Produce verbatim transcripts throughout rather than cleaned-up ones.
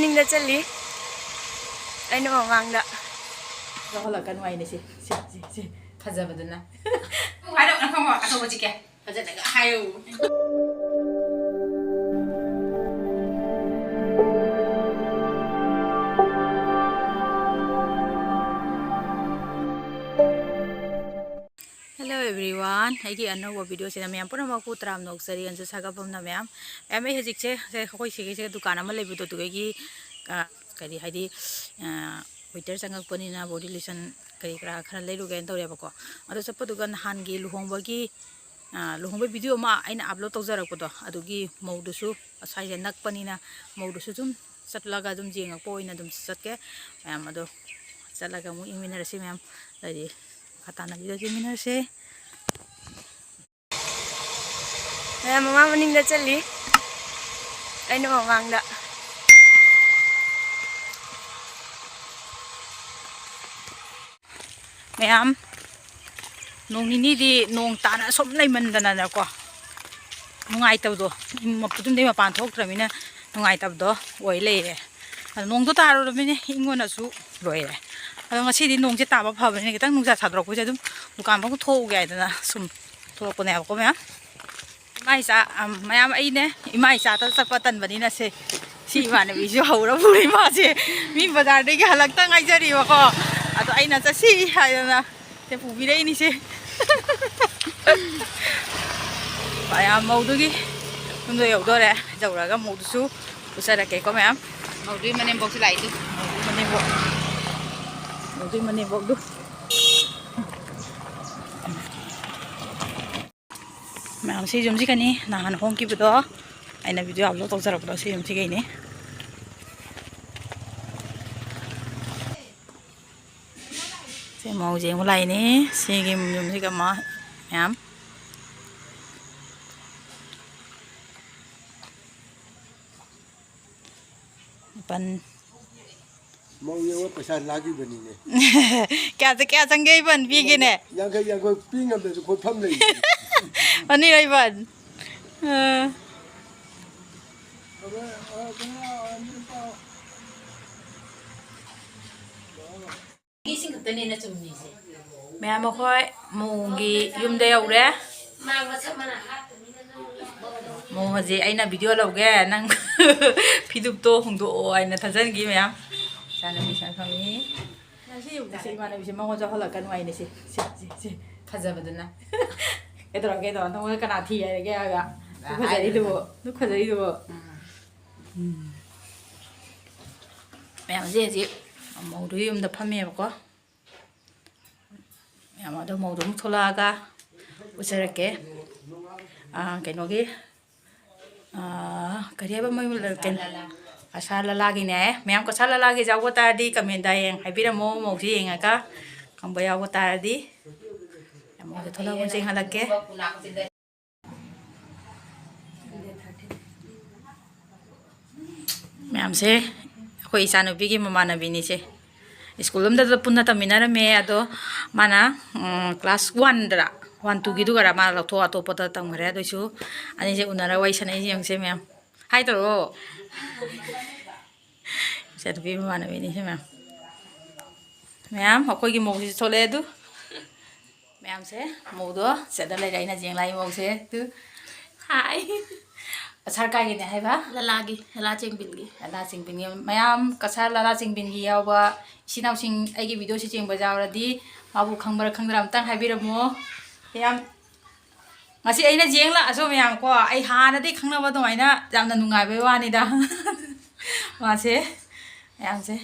ꯃꯅꯤꯡꯗ ꯆꯠꯂꯤ꯫ ꯑꯩꯅ ꯃꯃꯥꯡꯗ꯫ ꯂꯧꯍꯜꯂꯛꯀꯅꯨ ꯍꯥꯏꯅꯦ ꯁꯤ, ꯁꯤ, ꯁꯤ, ꯁꯤ꯫ ꯐꯖꯕꯗꯨꯅ꯫ ꯍꯥꯏꯔꯛꯑꯣ, ꯅꯈꯣꯡ ꯑꯆꯧꯕ ꯆꯤꯛꯀꯦ꯫ ꯐꯖꯅꯒ ꯍꯥꯏꯌꯨ꯫ Hello everyone, ꯑꯩꯒꯤ ꯑꯅꯧꯕ video ꯁꯤꯗ ꯃꯌꯥꯝ ꯄꯨꯝꯅꯃꯛꯄꯨ ꯇꯔꯥꯝꯅ ꯑꯣꯛꯆꯔꯤ꯫ ꯑꯟꯖꯨ ꯁꯥꯒꯠꯐꯝꯅ ꯃꯌꯥꯝ, ꯃꯌꯥꯝ ꯑꯩ ꯍꯧꯖꯤꯛꯁꯦ, ꯁꯦ ꯑꯩꯈꯣꯏ ꯁꯤꯒꯤꯁꯦ ꯗꯨꯀꯥꯟ ꯑꯃ ꯂꯩꯕꯗꯣ, ꯑꯗꯨꯗꯒꯤ, ꯑ, ꯀꯔꯤ ꯍꯥꯏꯗꯤ, ꯑ, winter ꯆꯪꯉꯛꯄꯅꯤꯅ body lotion ꯀꯔꯤ ꯀꯔꯥ ꯈꯔ ꯂꯩꯔꯨꯒꯦꯅ ꯇꯧꯔꯦꯕꯀꯣ꯫ ꯑꯗꯣ ꯆꯠꯄꯗꯨꯒ ꯅꯍꯥꯟꯒꯤ ꯂꯨꯍꯣꯡꯕꯒꯤ, ꯑ, ꯂꯨꯍꯣꯡꯕꯒꯤ video ꯑꯃ ꯑꯩꯅ upload ꯇꯧꯖꯔꯛꯄꯗꯣ, ꯑꯗꯨꯒꯤ ꯃꯧꯗꯨꯁꯨ ꯁ꯭ꯋꯥꯏꯁꯦ ꯅꯛꯄꯅꯤꯅ ꯃꯧꯗꯨꯁꯨ ꯑꯗꯨꯝ ꯆꯠꯂꯒ ꯑꯗꯨꯝ ꯌꯦꯡꯉꯛꯄ ꯑꯣꯏꯅ ꯑꯗꯨꯝ ꯆꯠꯀꯦ꯫ ꯃꯌꯥꯝ ꯑꯗꯣ ꯆꯠꯂꯒ ꯑꯃꯨꯛ ꯌꯦꯡꯃꯤꯟꯅꯔꯁꯤ ꯃꯌꯥꯝ꯫ ꯑꯗꯩꯗꯤ ꯃꯈꯥ ꯇꯥꯅ video ꯌꯦꯡꯃꯤꯟꯅꯔꯁꯦ꯫ ꯃꯌꯥꯝ ꯃꯃꯥ ꯃꯅꯤꯡꯗ ꯆꯠꯂꯤ, ꯑꯩꯅ ꯃꯃꯥꯡꯗ꯫ ꯃꯌꯥꯝ, ꯅꯣꯡ ꯅꯤꯅꯤꯗꯤ ꯅꯣꯡ ꯇꯥꯅ ꯁꯨꯝ ꯂꯩꯃꯟꯗꯅꯅꯦꯀꯣ, ꯅꯨꯡꯉꯥꯏꯇꯕꯗꯣ, ꯌꯨꯝꯗꯩ ꯃꯄꯥꯟ ꯊꯣꯛꯇ꯭ꯔꯃꯤꯅ ꯅꯨꯡꯉꯥꯏꯇꯕꯗꯣ ꯑꯣꯏ ꯂꯩꯔꯦ꯫ ꯑꯗꯣ ꯅꯣꯡꯗꯣ ꯇꯥꯔꯨꯔꯃꯤꯅ ꯏꯪꯕꯅꯁꯨ ꯂꯣꯏꯔꯦ꯫ ꯑꯗꯣ ꯉꯁꯤꯗꯤ ꯅꯣꯡꯁꯦ ꯇꯥꯕ ꯐꯕꯅꯤꯅ ꯈꯤꯇꯪ ꯅꯨꯡꯁꯥ ꯁꯥꯗꯣꯔꯛꯄꯁꯦ ꯑꯗꯨꯝ ꯗꯨꯀꯥꯟ ꯐꯥꯎ ꯊꯣꯛꯎꯒꯦ ꯍꯥꯏꯗꯅ ꯁꯨꯝ ꯊꯣꯛꯂꯛꯄꯅꯦꯕꯀꯣ ꯃꯌꯥꯝ꯫ ꯏꯃꯥ ꯏꯆꯥ, ꯑꯝ, ꯃꯌꯥꯝ ꯑꯩꯅꯦ ꯏꯃꯥ ꯏꯆꯥꯗ ꯆꯠꯄ ꯇꯟꯕꯅꯤꯅ ꯁꯦ, ꯁꯤ ꯏꯃꯥꯟꯅꯕꯤꯁꯨ ꯍꯧꯔ ꯄꯨꯔꯦ ꯏꯃꯥꯁꯦ꯫ ꯃꯤ ꯕꯖꯥꯔꯗꯒꯤ ꯍꯜꯂꯛꯇ ꯉꯥꯏꯖꯔꯤꯕꯀꯣ꯫ ꯑꯗꯣ ꯑꯩꯅ ꯆꯠꯁꯤ ꯍꯥꯏꯗꯅ ꯁꯦ ꯄꯨꯕꯤꯔꯛꯏꯅꯤꯁꯦ꯫ ꯃꯌꯥꯝ ꯃꯧꯗꯨꯒꯤ ꯌꯨꯝꯗ ꯌꯧꯗꯣꯔꯦ꯫ ꯌꯧꯔꯒ ꯃꯧꯗꯨꯁꯨ ꯎꯠꯆꯔꯛꯀꯦꯀꯣ ꯃꯌꯥꯝ꯫ ꯃꯧꯗꯨꯒꯤ ꯃꯅꯦꯝꯕꯣꯛꯁꯨ ꯂꯥꯛꯏꯗꯨ꯫ ꯃꯧꯗꯨꯒꯤ ꯃꯅꯦꯝꯕꯣꯛ꯫ ꯃꯧꯗꯨꯒꯤ ꯃꯅꯦꯝꯕꯣꯛꯗꯨ꯫ ꯃꯌꯥꯝ ꯁꯤ ꯌꯨꯝꯁꯤꯒꯅꯤ ꯅꯍꯥꯟ ꯍꯣꯡꯈꯤꯕꯗꯣ, ꯑꯩꯅ video upload ꯇꯧꯖꯔꯛꯄꯗꯣ ꯁꯤ ꯌꯨꯝꯁꯤꯒꯩꯅꯤ꯫ ꯁꯤ ꯃꯧꯁꯦ ꯑꯃꯨꯛ ꯂꯥꯛꯏꯅꯦ꯫ ꯁꯤꯒꯤ ꯌꯨꯝꯁꯤꯒ ꯃꯥ ꯃꯌꯥꯝ꯫ ꯃꯥꯄꯟ꯫ ꯃꯧ ꯌꯦꯡꯉꯣ, ꯄꯩꯁꯥ ꯂꯥꯛꯈꯤꯕꯅꯤꯅꯦ꯫ ꯀꯌꯥ ꯆ-, ꯀꯌꯥ ꯆꯪꯒꯦ ꯏꯕꯟ? ꯄꯤꯒꯦꯅꯦ꯫ ꯌꯥꯡꯈꯩ, ꯌꯥꯡꯈꯩ ꯄꯤ ꯉꯝꯗ꯭ꯔꯁꯨ ꯈꯣꯏ ꯐꯝ ꯂꯩ꯫ ꯑꯅꯤ ꯏꯕꯟ꯫ ꯑ꯫ ꯏꯁꯤꯡ ꯈꯛꯇꯅꯦꯅ ꯆꯨꯝꯃꯤꯁꯦ꯫ ꯃꯌꯥꯝ, ꯑꯩꯈꯣꯏ ꯃꯣꯒꯤ ꯌꯨꯝꯗ ꯌꯧꯔꯦ꯫ ꯃꯥ ꯃꯁꯛ ꯃꯅꯥ ꯍꯥꯞꯇꯕꯅꯤꯅ ꯅꯪ ꯃꯣ ꯍꯧꯖꯤꯛ ꯑꯩꯅ ꯚꯤꯗꯤꯑꯣ ꯂꯧꯒꯦ, ꯅꯪ ꯐꯤꯗꯨꯞꯇꯣ ꯍꯣꯡꯗꯣꯛꯑꯣ ꯍꯥꯏꯅ ꯊꯥꯖꯟꯈꯤ ꯃꯌꯥꯝ꯫ ꯏꯆꯥꯅꯨꯄꯤ ꯁꯨꯃꯥꯏꯅ ꯐꯝꯃꯤ꯫ ꯉꯁꯤ ꯌꯨꯝꯗꯁꯦ ꯏꯃꯥꯟꯅꯕꯤꯁꯦ ꯃꯉꯣꯟ ꯆꯠꯍꯜꯂꯛꯀꯅꯨ ꯍꯥꯏꯅꯦ꯫ ꯁꯦ, ꯁꯦ, ꯁꯦ, ꯁꯦ꯫ ꯐꯖꯕꯗꯨꯅ꯫ ꯀꯩꯗꯧꯔꯒꯦ, ꯀꯩꯗꯧꯔꯒꯦ? ꯅꯉꯣꯟꯗ ꯀꯅꯥ ꯊꯤ ꯍꯥꯏꯔꯒꯦ ꯍꯥꯏꯔꯒ? ꯗꯨꯛ ꯐꯖꯔꯤꯗꯨꯕꯨ, ꯗꯨꯛ ꯐꯖꯔꯤꯗꯨꯕꯨ꯫ ꯎꯝ꯫ ꯎꯝ꯫ ꯃꯌꯥꯝꯁꯦ ꯍꯧꯖꯤꯛ ꯃꯧꯗꯨꯒꯤ ꯌꯨꯝꯗ ꯐꯝꯃꯦꯕꯀꯣ꯫ ꯃꯌꯥꯝ ꯑꯗꯣ ꯃꯧꯗꯣ ꯑꯃꯨꯛ ꯊꯣꯛꯂꯛꯑꯒ ꯎꯠꯆꯔꯛꯀꯦ꯫ ꯑꯥ, ꯀꯩꯅꯣꯒꯤ, ꯑꯥ, ꯀꯔꯤ ꯍꯥꯏꯕ ꯃꯣꯏ ꯀꯩꯅꯣ? ꯀꯁꯥꯔ ꯂꯂꯥꯒꯤꯅꯦ꯫ ꯃꯌꯥꯝ ꯀꯁꯥꯔ ꯂꯂꯥꯒꯤ ꯌꯥꯎꯕ ꯇꯥꯔꯗꯤ comment ꯍꯌꯦꯡ ꯍꯥꯏꯕꯤꯔꯝꯃꯣ, ꯃꯧꯁꯤ ꯌꯦꯡꯉꯒ ꯈꯪꯕ ꯌꯥꯎꯕ ꯇꯥꯔꯗꯤ꯫ ꯃꯧꯁꯦ ꯊꯣꯛꯂꯛꯑꯒ ꯌꯦꯡꯍꯜꯂꯛꯀꯦ꯫ ꯃꯌꯥꯝꯁꯦ ꯑꯩꯈꯣꯏ ꯏꯆꯥꯅꯨꯄꯤꯒꯤ ꯃꯃꯥꯟꯅꯕꯤꯅꯤꯁꯦ꯫ ꯁ꯭ꯀꯨꯜ ꯑꯝꯗ ꯄꯨꯟꯅ ꯇꯝꯃꯤꯟꯅꯔꯝꯃꯦ꯫ ꯑꯗꯣ ꯃꯥꯅ, ꯎꯝ, class one ꯗꯔ, one two ꯒꯤꯗꯨꯒꯔ ꯃꯥ ꯂꯧꯊꯣꯛ ꯑꯇꯣꯞꯄꯗ ꯇꯝꯈ꯭ꯔꯦ꯫ ꯑꯗꯨꯏꯁꯨ ꯑꯅꯤꯁꯦ ꯎꯅꯔ ꯋꯥꯔꯤ ꯁꯥꯟꯅꯩꯁꯦ ꯌꯦꯡꯉꯨꯁꯦ ꯃꯌꯥꯝ꯫ Hi ꯇꯧꯔꯛꯑꯣ꯫ ꯏꯆꯥꯅꯨꯄꯤ ꯃꯃꯥꯟꯅꯕꯤꯅꯤꯁꯦ ꯃꯌꯥꯝ꯫ ꯃꯌꯥꯝ, ꯑꯩꯈꯣꯏꯒꯤ ꯃꯧꯁꯤꯁꯨ ꯊꯣꯛꯂꯛꯑꯦ ꯑꯗꯨ꯫ ꯃꯌꯥꯝꯁꯦ, ꯃꯧꯗꯣ ꯁꯤꯗ ꯂꯩꯔꯦ, ꯑꯩꯅ ꯌꯦꯡ ꯂꯥꯛꯏ ꯃꯧꯁꯦ꯫ ꯇꯨ꯫ ꯍꯥꯏ꯫ ꯀꯁꯥꯔ ꯀꯥꯏꯒꯤꯅꯦ ꯍꯥꯏꯕ? ꯂꯂꯥꯒꯤ, ꯂꯂꯥ ꯆꯦꯡꯕꯤꯟꯒꯤ꯫ ꯂꯂꯥ ꯆꯦꯡꯕꯤꯟꯒꯤ꯫ ꯃꯌꯥꯝ, ꯀꯁꯥꯔ ꯂꯂꯥ ꯆꯦꯡꯕꯤꯟꯒꯤ ꯌꯥꯎꯕ ꯏꯆꯤꯟ ꯏꯅꯥꯎꯁꯤꯡ ꯑꯩꯒꯤ ꯚꯤꯗꯤꯑꯣꯁꯤ ꯌꯦꯡꯕ ꯌꯥꯎꯔꯗꯤ ꯃꯥꯕꯨ ꯈꯪꯕ꯭ꯔꯥ ꯈꯪꯗ꯭ꯔꯥ ꯑꯝꯇꯪ ꯍꯥꯏꯕꯤꯔꯝꯃꯣ꯫ ꯌꯥꯝ, ꯉꯁꯤ ꯑꯩꯅ ꯌꯦꯡ ꯂꯥꯛꯑꯁꯨ ꯃꯌꯥꯝ ꯀꯣ, ꯑꯩ ꯍꯥꯟꯅꯗꯤ ꯈꯪꯅꯕ ꯑꯗꯨꯃꯥꯏꯅ ꯌꯥꯝꯅ ꯅꯨꯡꯉꯥꯏꯕꯩ ꯋꯥꯅꯤꯗ꯫ ꯃꯥꯁꯦ, ꯃꯌꯥꯝꯁꯦ꯫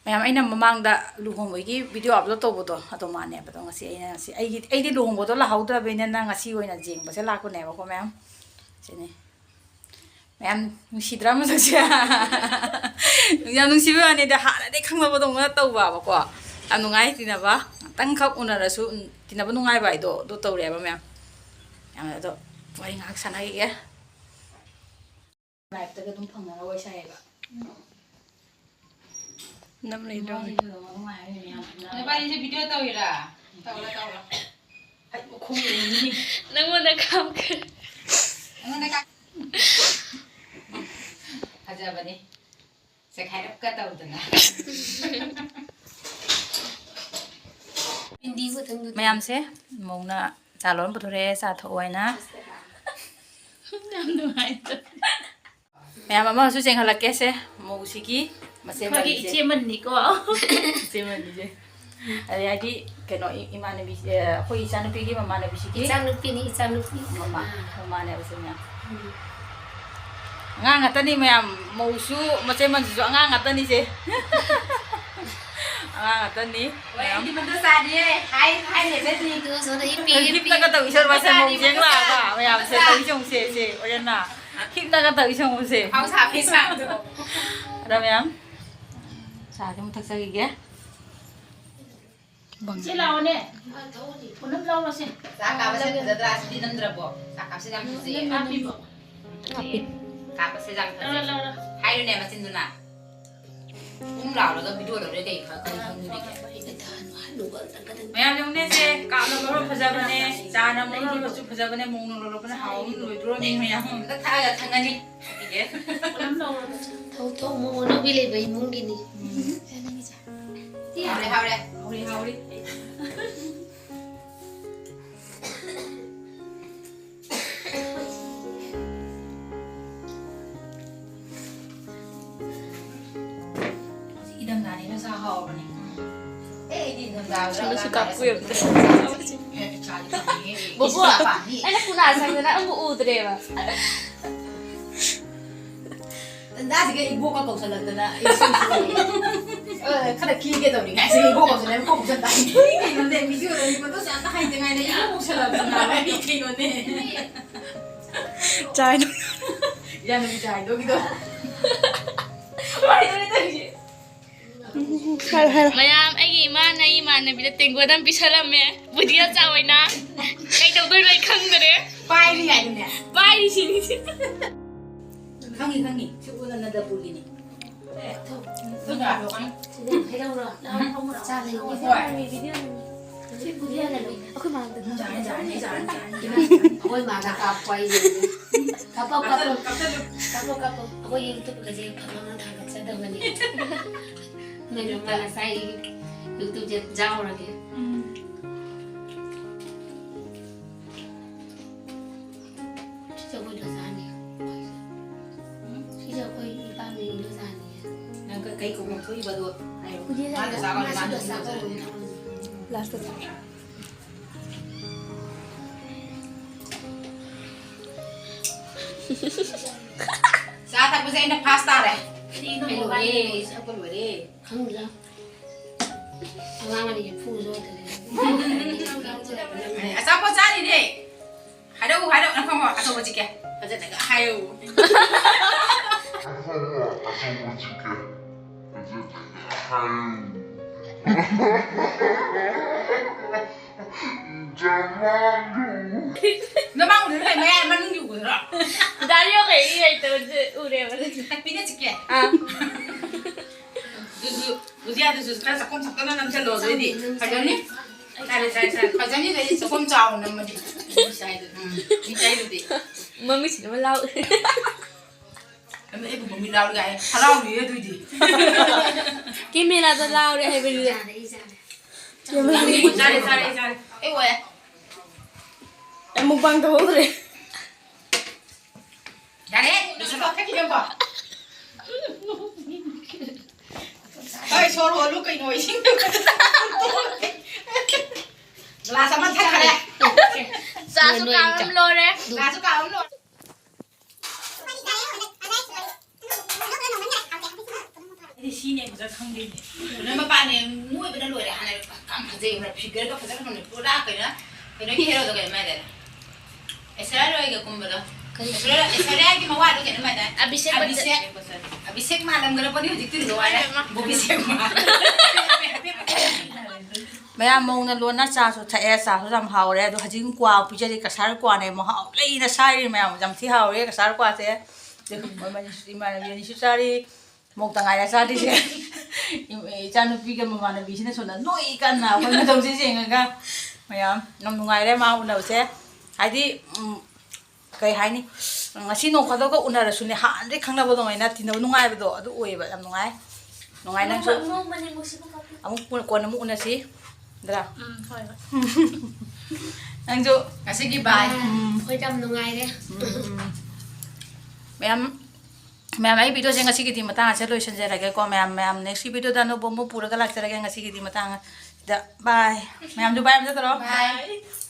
ꯃꯌꯥꯝ, ꯑꯩꯅ ꯃꯃꯥꯡꯗ ꯂꯨꯍꯣꯡꯕꯒꯤ ꯚꯤꯗꯤꯑꯣ ꯑꯞꯂꯣꯗ ꯇꯧꯕꯗꯣ, ꯑꯗꯣ ꯃꯥꯅꯦꯕ꯫ ꯑꯗꯣ ꯉꯁꯤ ꯑꯩꯅ, ꯉꯁꯤ ꯑꯩꯒꯤ, ꯑꯩꯗꯤ ꯂꯨꯍꯣꯡꯕꯗꯣ ꯂꯥꯛꯍꯧꯗ꯭ꯔꯕꯅꯤꯅ ꯉꯁꯤ ꯑꯣꯏꯅ ꯌꯦꯡꯕꯁꯦ ꯂꯥꯛꯄꯅꯦꯕꯀꯣ ꯃꯌꯥꯝ꯫ ꯁꯤꯅꯤ꯫ ꯃꯌꯥꯝ, ꯅꯨꯡꯁꯤꯗ꯭ꯔꯥ ꯃꯁꯛꯁꯦ? ꯌꯥꯝ ꯅꯨꯡꯁꯤꯕꯩ ꯋꯥꯅꯤꯗ, ꯍꯥꯟꯅꯗꯤ ꯈꯪꯅꯕꯗꯧꯅ ꯇꯧꯕꯕꯀꯣ꯫ ꯌꯥꯝ ꯅꯨꯡꯉꯥꯏ ꯇꯤꯟꯅꯕ꯫ ꯉꯥꯛꯇꯪꯈꯛ ꯎꯅꯔꯁꯨ ꯇꯤꯟꯅꯕ ꯅꯨꯡꯉꯥꯏꯕ ꯍꯥꯏꯗꯣ ꯑꯗꯨ ꯇꯧꯔꯦꯕ ꯃꯌꯥꯝ꯫ ꯃꯌꯥꯝ, ꯑꯗꯣ ꯋꯥꯔꯤ ꯉꯥꯏꯍꯥꯛ ꯁꯥꯟꯅꯈꯤꯒꯦ꯫ ꯂꯥꯏꯐꯇꯒ ꯑꯗꯨꯝ ꯐꯪꯉꯒ ꯋꯥꯔꯤ ꯁꯥꯏꯌꯦꯕ꯫ ꯅꯝ ꯂꯩꯗ꯭ꯔꯣ? ꯅꯕꯥꯅꯤꯁꯦ ꯚꯤꯗꯤꯑꯣ ꯇꯧꯔꯤꯔꯥ? ꯇꯧꯔꯣ, ꯇꯧꯔꯣ꯫ ꯍꯩ, ꯃꯈꯣꯡ ꯌꯦꯡꯅꯤꯡꯉꯤ꯫ ꯅꯪꯉꯣꯟꯗ ꯀꯥꯞꯀꯦ꯫ ꯅꯪꯉꯣꯟꯗ ꯀꯥꯞ-, ꯐꯖꯕꯅꯤ꯫ ꯆꯈꯥꯏꯔꯞꯀ ꯇꯧꯗꯅ꯫ ꯃꯌꯥꯝꯁꯦ ꯃꯧꯅ ꯆꯥ ꯂꯣꯟ ꯄꯨꯊꯣꯔꯛꯑꯦ, ꯆꯥ ꯊꯛꯑꯣ ꯍꯥꯏꯅ꯫ ꯌꯥꯝ ꯅꯨꯡꯉꯥꯏꯇꯦ꯫ ꯃꯌꯥꯝ ꯑꯃꯁꯨ ꯆꯦꯟꯈꯠꯂꯛꯀꯦꯁꯦ, ꯃꯧꯁꯤꯒꯤ ꯃꯆꯦ ꯑꯩꯈꯣꯏꯒꯤ ꯃꯔꯤꯁꯦ꯫ ꯏꯆꯦ ꯃꯟꯅꯤꯀꯣ꯫ ꯏꯆꯦ ꯃꯟꯅꯤꯁꯦ꯫ ꯑꯗꯩꯗꯤ ꯀꯩꯅꯣ, ꯏ-, ꯏꯃꯥꯟꯅꯕꯤ, ꯑꯦ, ꯑꯩꯈꯣꯏ ꯏꯆꯥꯅꯨꯄꯤꯒꯤ ꯃꯃꯥꯟꯅꯕꯤꯁꯤꯒꯤ ꯏꯆꯥꯅꯨꯄꯤꯅꯤ, ꯏꯆꯥꯅꯨꯄꯤ꯫ ꯃꯃꯥ, ꯑꯥ꯫ ꯃꯃꯥꯅꯦꯕ ꯁꯤꯅ꯫ ꯎꯝ꯫ ꯑꯉꯥꯡ ꯉꯥꯛꯇꯅꯤ ꯃꯌꯥꯝ, ꯃꯧꯁꯨ ꯃꯆꯦ ꯃꯟꯁꯤꯁꯨ ꯑꯉꯥꯡ ꯉꯥꯛꯇꯅꯤꯁꯦ꯫ ꯑꯉꯥꯡ ꯉꯥꯛꯇꯅꯤ ꯍꯣꯏ, ꯃꯌꯥꯝ꯫ ꯑꯩꯗꯤ ꯃꯗꯨ ꯆꯥꯗꯤꯌꯦ꯫ ꯍꯥꯏ, ꯍꯥꯏ ꯂꯩꯕꯅꯤ꯫ ꯑꯗꯨ ꯁꯣꯝꯗ ꯍꯤꯞꯄꯤ, ꯍꯤꯞꯄꯤ꯫ ꯍꯤꯞꯇꯒ ꯇꯧꯏ ꯁꯔꯨꯛ ꯃꯁꯦ ꯃꯧꯁꯦ ꯉꯥꯛꯑꯒ ꯃꯌꯥꯝꯁꯦ ꯇꯧꯏ ꯁꯦ ꯌꯦꯡꯉꯨꯁꯦ, ꯁꯦ, ꯑꯣꯔꯦꯅꯥ꯫ ꯍꯤꯞꯅꯒ ꯇꯧꯏ ꯁꯦ ꯌꯦꯡꯉꯨꯁꯦ꯫ ꯍꯥꯎ ꯁꯥꯕꯤ ꯁꯥꯕꯗꯣ꯫ ꯑꯗ ꯃꯌꯥꯝ, ꯆꯥꯁꯦ ꯑꯃꯨꯛ ꯊꯛꯆꯈꯤꯒꯦ꯫ ꯆꯦ ꯂꯥꯛꯑꯣꯅꯦ꯫ ꯄꯨꯅꯝ ꯂꯧꯔꯣꯁꯦ꯫ ꯆꯥꯛ ꯀꯥꯕꯁꯦ ꯐꯖꯗ꯭ꯔꯥ? ꯁꯤꯗꯤ ꯅꯝꯗ꯭ꯔꯕꯣ? ꯆꯥꯛ ꯀꯥꯕꯁꯦ ꯌꯥꯝ ꯐꯖꯩꯌꯦ꯫ ꯍꯥꯞꯄꯤꯕꯣ? ꯍꯥꯞꯄꯤ꯫ ꯀꯥꯕꯁꯦ ꯌꯥꯝ ꯐꯖꯩ꯫ ꯂꯧꯔꯣ, ꯂꯧꯔꯣ꯫ ꯍꯥꯏꯌꯨꯅꯦ ꯃꯆꯤꯟꯗꯨꯅ꯫ ꯎꯝ ꯂꯥꯎꯔꯒ video ꯂꯧꯔꯦ ꯀꯩ ꯈ-, ꯀꯩ ꯈꯪꯗꯣꯔꯤꯒꯦ? ꯃꯌꯥꯝ ꯌꯦꯡꯉꯨꯅꯦꯁꯦ, ꯀꯥꯞꯅ ꯂꯧꯔ ꯐꯖꯕꯅꯦ, ꯆꯥꯅ ꯂꯧꯔ ꯐꯖꯕꯅꯦ, ꯃꯧꯅ ꯂꯧꯔꯛꯄꯅ ꯍꯥꯎꯕ ꯂꯣꯏꯗ꯭ꯔꯣꯅꯦ ꯃꯌꯥꯝ? ꯑꯝꯇ ꯊꯛꯑꯒ ꯈꯪꯉꯅꯤ꯫ ꯊꯛꯈꯤꯒꯦ꯫ ꯊꯧ, ꯊꯧ, ꯃꯧ ꯑꯅꯧꯕꯤ ꯂꯩꯕ ꯏꯃꯨꯡꯒꯤꯅꯤ꯫ ꯎꯝ꯫ ꯍꯥꯎꯔꯦ, ꯍꯥꯎꯔꯦ꯫ ꯍꯥꯎꯔꯦ, ꯍꯥꯎꯔꯦ꯫ ꯏꯪꯊꯝꯊꯥꯅꯤꯅ ꯆꯥ ꯍꯥꯎꯕꯅꯦ꯫ ꯑꯦ, ꯑꯩꯗꯤ ꯏꯪꯊꯝꯊꯥꯗ ꯁꯣꯝꯗꯁꯨ ꯀꯥꯞꯄꯨ ꯌꯥꯗ꯭ꯔꯦ꯫ ꯑꯦ, ꯆꯥꯗꯤ ꯐꯪꯉꯦ꯫ ꯕꯣꯕꯣ, ꯏꯁꯤꯡ ꯄꯥꯝꯃꯤ꯫ ꯑꯩꯅ ꯀꯨꯅꯥ ꯁꯪꯗꯅ ꯑꯃꯨꯛ ꯎꯗ꯭ꯔꯦꯕ꯫ ꯇꯟꯖꯥꯁꯤꯒ ꯏꯕꯣꯛꯀ ꯀꯧꯁꯜꯂꯛꯇꯅ ꯑꯩ ꯁꯨꯝ ꯁꯨꯝ ꯑ, ꯈꯔ ꯈꯤꯒꯦ ꯇꯧꯔꯤꯉꯩꯁꯤꯗ ꯏꯕꯣꯛ ꯀꯧꯁꯜꯂꯛꯑꯦ, ꯀꯣꯛ ꯆꯠ ꯇꯥꯏ꯫ ꯀꯩꯅꯣꯅꯦ, video ꯗ ꯃꯤ ꯐꯣꯇꯣ ꯁꯦ ꯑꯝꯇ ꯍꯩꯇꯉꯥꯏꯅ ꯏꯕꯣꯛ ꯀꯧꯁꯜꯂꯛꯇꯅ ꯑꯩ ꯀꯩꯅꯣꯅꯦ꯫ ꯆꯥꯏꯗꯣ꯫ ꯏꯆꯥꯅꯨꯄꯤ ꯆꯥꯏꯗꯣꯒꯤꯗꯣ꯫ ꯍꯥꯏꯗꯣꯔꯦ ꯇꯧꯔꯤꯁꯦ꯫ ꯍꯥꯏꯔꯣ, ꯍꯥꯏꯔꯣ꯫ ꯃꯌꯥꯝ, ꯑꯩꯒꯤ ꯏꯃꯥꯅ ꯑꯩ ꯏꯃꯥꯟꯅꯕꯤꯗ ꯇꯦꯡꯀꯣꯠ ꯑꯃ ꯄꯤꯁꯜꯂꯝꯃꯦ꯫ ꯕꯨꯙꯤ ꯃꯆꯥ ꯑꯣꯏꯅ꯫ ꯀꯩꯗꯧꯗꯣꯏꯅꯣ ꯑꯩ ꯈꯪꯗꯔꯦ꯫ ꯄꯥꯏꯔꯤ ꯍꯥꯏꯗꯨꯅꯦ꯫ ꯄꯥꯏꯔꯤꯁꯤꯅꯤ꯫ ꯈꯪꯉꯤ, ꯈꯪꯉꯤ꯫ ꯁꯤ ꯎꯅꯅꯗꯄꯨꯔꯒꯤꯅꯤ꯫ ꯑꯦ, ꯊꯨꯝ꯫ ꯊꯨꯝ ꯌꯥꯛꯄ꯭ꯔꯣ? ꯁꯤꯗ ꯍꯩꯔꯧꯔꯣ? ꯆꯥ ꯂꯩꯔꯦ꯫ ꯍꯣꯏ꯫ ꯁꯤ ꯄꯨꯕꯤ ꯌꯥꯗꯕꯤ꯫ ꯑꯩꯈꯣꯏ ꯃꯥꯡꯗ ꯌꯥꯔꯅꯤ, ꯌꯥꯔꯅꯤ, ꯌꯥꯔꯅꯤ, ꯌꯥꯔꯅꯤ꯫ ꯑꯩꯈꯣꯏ ꯃꯥꯗ ꯀꯥꯞꯄꯣ ꯍꯥꯏꯁꯦ꯫ ꯀꯥꯞꯄꯣ, ꯀꯥꯞꯄꯣ꯫ ꯀꯥꯞꯁꯜꯂꯨ, ꯀꯥꯞꯁꯜꯂꯨ꯫ ꯀꯥꯞꯄꯣ, ꯀꯥꯞꯄꯣ꯫ ꯑꯩꯈꯣꯏ YouTubeꯀꯁꯦ ꯐꯖꯅ ꯊꯥꯒꯠꯆꯗꯕꯅꯤ꯫ ꯅꯣꯏ ꯅꯨꯄꯥ ꯉꯁꯥꯏ YouTubeꯁꯦ ꯌꯥꯎꯔꯒꯦ꯫ ꯎꯝ꯫ ꯁꯤꯁꯦ ꯑꯩꯈꯣꯏ ꯗꯣꯁꯥꯅꯤ꯫ ꯁꯤꯁꯦ ꯑꯩꯈꯣꯏ ꯅꯨꯄꯥ ꯃꯌꯨꯝ ꯗꯣꯁꯥꯅꯤ꯫ ꯅꯪ ꯀ-, ꯀꯩ ꯀꯧꯕ ꯊꯣꯛꯏꯕꯗꯣ ꯍꯥꯏꯌꯣ꯫ ꯍꯧꯖꯤꯛ ꯃꯥ ꯗꯣꯁꯥ ꯀꯧꯔꯦ, ꯃꯥ ꯃꯥꯁꯨ ꯗꯣꯁꯥ ꯗꯣꯁꯥ ꯀꯧꯔꯦ꯫ ꯀꯧꯔꯦ꯫ Lastꯇ꯫ ꯆꯥ ꯊꯛꯄꯁꯦ ꯑꯩꯅ first ꯇꯥꯔꯦ꯫ ꯁꯤꯅ ꯑꯩ ꯂꯣꯏꯔꯦ, mobile ꯑꯩ ꯁꯛꯄ ꯂꯣꯏꯔꯦ꯫ ꯈꯪꯗ꯭ꯔꯥ? ꯑꯉꯥꯡ ꯑꯅꯤꯁꯦ ꯐꯨꯁꯨ ꯍꯩꯇꯅ꯫ ꯑꯦ, ꯑꯆꯥꯄꯣꯠ ꯆꯥꯔꯤꯅꯦ꯫ ꯍꯥꯏꯔꯛꯎ, ꯍꯥꯏꯔꯛꯎ, ꯅꯪ ꯈꯪꯕ꯭ꯔꯣ? ꯑꯆꯧꯕ ꯆꯤꯛꯀꯦ꯫ ꯐꯖꯅꯒ ꯍꯥꯏꯌꯨ꯫ ꯅꯃꯥꯡꯗꯨꯗ ꯂꯩ, ꯃꯌꯥꯏ ꯃꯅꯨꯡꯒꯤ ꯎꯗ꯭ꯔꯣ? ꯗꯥꯔꯤꯌꯣ ꯀꯩ ꯏ ꯍꯩꯇꯕꯗꯨ ꯎꯔꯦꯕ꯫ ꯇꯛꯄꯤꯅ ꯆꯤꯛꯀꯦ꯫ ꯑꯥ꯫ ꯑꯗꯨꯁꯨ, ꯕꯨꯖꯤꯌꯥꯗꯨꯁꯨ ꯈꯔ ꯆꯥꯛꯈꯨꯝ ꯆꯥꯛꯇꯅ ꯅꯝꯁꯜꯂꯣ, ꯑꯗꯨꯑꯣꯏꯗꯤ ꯐꯖꯅꯤ꯫ ꯇꯥꯔꯦ, ꯇꯥꯔꯦ, ꯇꯥꯔꯦ꯫ ꯐꯖꯅꯤ, ꯑꯗꯩꯗꯤ ꯆꯥꯛꯈꯨꯝ ꯆꯥꯎꯅ ꯅꯝꯃꯗꯤ꯫ ꯎꯝ, ꯃꯤ ꯆꯥꯏꯗꯨꯗꯤ꯫ ꯃꯃꯤꯠꯁꯤꯗ ꯑꯃ ꯂꯥꯎ꯫ ꯑꯗꯨ ꯑꯩꯕꯨ ꯃꯃꯤꯠ ꯂꯥꯎꯔꯒ ꯍꯥꯏ, ꯍꯔꯥꯎꯔꯤꯌꯦ ꯑꯗꯨꯏꯗꯤ꯫ ꯀꯦꯃꯦꯔꯥꯗ ꯂꯥꯎꯔꯦ ꯍꯥꯏꯕꯅꯤꯗ꯫ ꯆꯥꯔꯦ, ꯆꯥꯔꯦ, ꯆꯥꯔꯦ꯫ ꯑꯩ ꯑꯣꯏ꯫ ꯑꯩ ꯃꯨꯛꯕꯥꯡ ꯇꯧꯍꯧꯗ꯭ꯔꯦ꯫ ꯌꯥꯔꯦ, ꯂꯣꯏꯁꯜꯂꯣ, ꯀꯛꯈꯤꯒꯦꯀꯣ꯫ ꯍꯣꯏ, ꯁꯣꯔ ꯍꯣꯜꯂꯨ ꯀꯩꯅꯣ, ꯏꯁꯤꯡ ꯒ꯭ꯂꯥꯁ ꯑꯃ ꯊꯛꯈ꯭ꯔꯦ꯫ ꯆꯥꯁꯨ ꯀꯥꯝ ꯂꯣꯏꯔꯦ꯫ ꯆꯥꯁꯨ ꯀꯥꯝ ꯂꯣꯏꯔꯦ꯫ ꯑꯩꯗꯤ ꯁꯤꯅꯦ ꯐꯖ ꯈꯪꯗꯦꯅꯦ꯫ ꯅꯣꯏ ꯃꯄꯥꯅꯦ ꯅꯣꯏꯕꯅ ꯂꯣꯏꯔꯦ꯫ ꯍꯥꯟꯅ ꯌꯥꯝ ꯐꯖꯩ, figureꯒ ꯐꯖꯅ ꯊꯝꯃꯦ꯫ ꯄꯨꯔꯥ ꯀꯩꯅꯣ, ꯀꯩꯅꯣꯒꯤ heroꯗꯣ ꯀꯩꯅꯣ ꯃꯥꯏꯗꯅ꯫ ꯑꯦꯁꯔꯣꯏꯒ ꯀꯨꯝꯕꯗꯣ꯫ ꯀꯔꯤ? ꯑꯦꯁꯔꯣꯏ, ꯑꯦꯁꯔꯤꯌꯥꯒꯤ ꯃꯋꯥꯗꯣ ꯀꯩꯅꯣ ꯃꯥꯏꯗꯅ꯫ ꯑꯕꯤꯁꯦꯛ ꯕꯆꯟ꯫ ꯑꯕꯤꯁꯦꯛ꯫ ꯑꯕꯤꯁꯦꯛ ꯃꯥꯜꯂꯝꯗꯅ ꯄꯣꯠꯅꯤ ꯍꯧꯖꯤꯛꯇꯤ ꯂꯣꯏꯔꯦ꯫ ꯕꯣꯕꯤꯁꯦꯛ ꯃꯥꯜꯂꯦ꯫ ꯃꯌꯥꯝ ꯃꯧꯅ ꯂꯣꯟꯅ ꯆꯥꯁꯨ ꯊꯛꯑꯦ, ꯆꯥꯁꯨ ꯌꯥꯝ ꯍꯥꯎꯔꯦ꯫ ꯑꯗꯣ ꯍꯧꯖꯤꯛ ꯀ꯭ꯋꯥ ꯄꯤꯖꯔꯤ, ꯀꯁꯥꯔ ꯀ꯭ꯋꯥꯅꯦ, ꯃꯍꯥꯎ ꯂꯩꯅ ꯁꯥꯏꯔꯤ ꯃꯌꯥꯝ꯫ ꯌꯥꯝ ꯊꯤ ꯍꯥꯎꯔꯦ ꯀꯁꯥꯔ ꯀ꯭ꯋꯥꯁꯦ꯫ ꯑꯗꯨ ꯃꯣꯏ ꯏꯃꯥꯟꯅꯕꯤ ꯑꯅꯤꯁꯨ ꯆꯥꯔꯤ, ꯃꯧꯇ ꯉꯥꯏꯔꯦ ꯆꯥꯗ꯭ꯔꯤꯁꯦ꯫ ꯏꯆꯥꯅꯨꯄꯤꯒ ꯃꯃꯥꯟꯅꯕꯤꯁꯤꯅ ꯁꯣꯝꯗ ꯅꯣꯛꯏ ꯀꯟꯅ ꯑꯩꯈꯣꯏ ꯃꯇꯧꯁꯦ ꯌꯦꯡꯉꯒ꯫ ꯃꯌꯥꯝ ꯌꯥꯝ ꯅꯨꯡꯉꯥꯏꯔꯦ ꯃꯥ ꯎꯅꯕꯁꯦ꯫ ꯍꯥꯏꯗꯤ, ꯎꯝ, ꯀꯩ ꯍꯥꯏꯅꯤ, ꯉꯁꯤ ꯅꯣꯡ ꯈꯛꯇꯒ ꯎꯅꯔꯁꯨꯅꯦ, ꯍꯥꯟꯅꯗꯩ ꯈꯪꯅꯕ ꯑꯗꯨꯃꯥꯏꯅ ꯇꯤꯟꯅꯕ ꯅꯨꯡꯉꯥꯏꯕꯗꯣ ꯑꯗꯨ ꯑꯣꯏꯌꯦꯕ꯫ ꯌꯥꯝ ꯅꯨꯡꯉꯥꯏ꯫ ꯅꯨꯡꯉꯥꯏ ꯅꯪꯁꯨ꯫ ꯅꯣꯡꯃ, ꯅꯣꯡꯃꯅꯦ ꯑꯃꯨꯛ ꯁꯤꯕꯨ ꯀꯥꯞꯄꯤ꯫ ꯑꯃꯨꯛ ꯀꯣꯟꯅ ꯑꯃꯨꯛ ꯎꯅꯁꯤ꯫ ꯗ꯭ꯔꯥ? ꯎꯝ, ꯍꯣꯏ, ꯍꯣꯏ꯫ ꯅꯪꯁꯨ꯫ ꯉꯁꯤꯒꯤ bye꯫ ꯎꯝ꯫ ꯑꯩꯈꯣꯏ ꯌꯥꯝ ꯅꯨꯡꯉꯥꯏꯔꯦ꯫ ꯎꯝ꯫ ꯃꯌꯥꯝ, ꯃꯌꯥꯝ, ꯑꯩ videoꯁꯦ ꯉꯁꯤꯒꯤꯗꯤ ꯃꯇꯥꯡ ꯑꯁꯤꯗ ꯂꯣꯏꯁꯤꯟꯖꯔꯒꯦꯀꯣ꯫ ꯃꯌꯥꯝ, ꯃꯌꯥꯝ next videoꯗ ꯑꯅꯧꯕ ꯑꯃ ꯄꯨꯔꯒ ꯂꯥꯛꯆꯔꯒꯦ꯫ ꯉꯁꯤꯒꯤꯗꯤ ꯃꯇꯥꯡ ꯑꯁꯤꯗ bye꯫ ꯃꯌꯥꯝꯁꯨ bye ꯑꯝꯇ ꯇꯧꯔꯣ꯫ Bye꯫